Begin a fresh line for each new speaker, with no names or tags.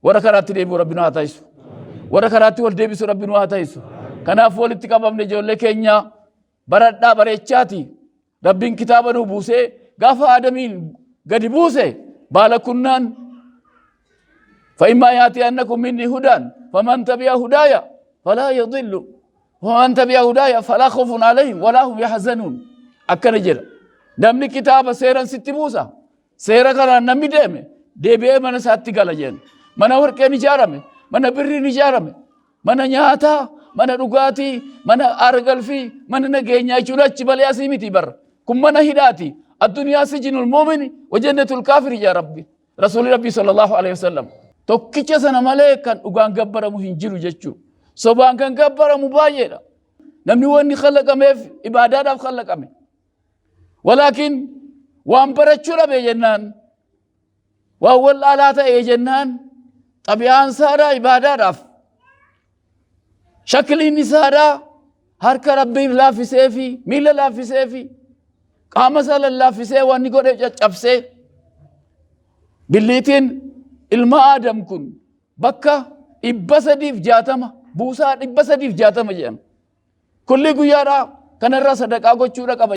Warra karaatti deebi'u Rabbi nu haa taasisu. Warra karaatti wal deebisu Rabbi nu haa taasisu. Kanaaf walitti qabamne ijoollee keenya baradhaa bareechaati. Rabbiin kitaaba nu buusee gaafa Aadamiin gadi buuse baala kunnaan فإما يأتينكم مني هدى فمن تبع هدايا فلا يضل ومن تبع هدايا فلا خوف عليهم ولا هم يحزنون akkana jedha namni kitaaba seeran sitti buusa seera kanaan namni deeme deebi'ee mana isaatti gala jedhan mana warqeen ijaarame mana birriin ijaarame mana nyaataa mana dhugaatii mana aara galfii mana nageenyaa jechuun achi malee asii miti barra kun mana hidhaati addunyaa sijinul muumini wajannatul kaafiri yaa rabbi rasuulli rabbii sallallahu alaihi wasallam tokkicha sana malee kan dhugaan gabbaramu hin jiru jechuu sobaan kan gabbaramu baay'eedha namni wanni khalaqameef ibaadaadhaaf khalaqame walaakin waan barachuu dhabe jennaan waan wallaalaa ta'e jennaan xabi'aan isaadhaa ibaadaadhaaf shakliin isaadhaa harka rabbiin laaffisee fi miila laaffisee fi qaama isaa lallaaffisee waan inni godhe caccabsee billiitiin ilma aadam kun bakka 360 buusaa 360 jedhama. Kulli guyyaadhaa kanarraa sadaqaa gochuudha qaba.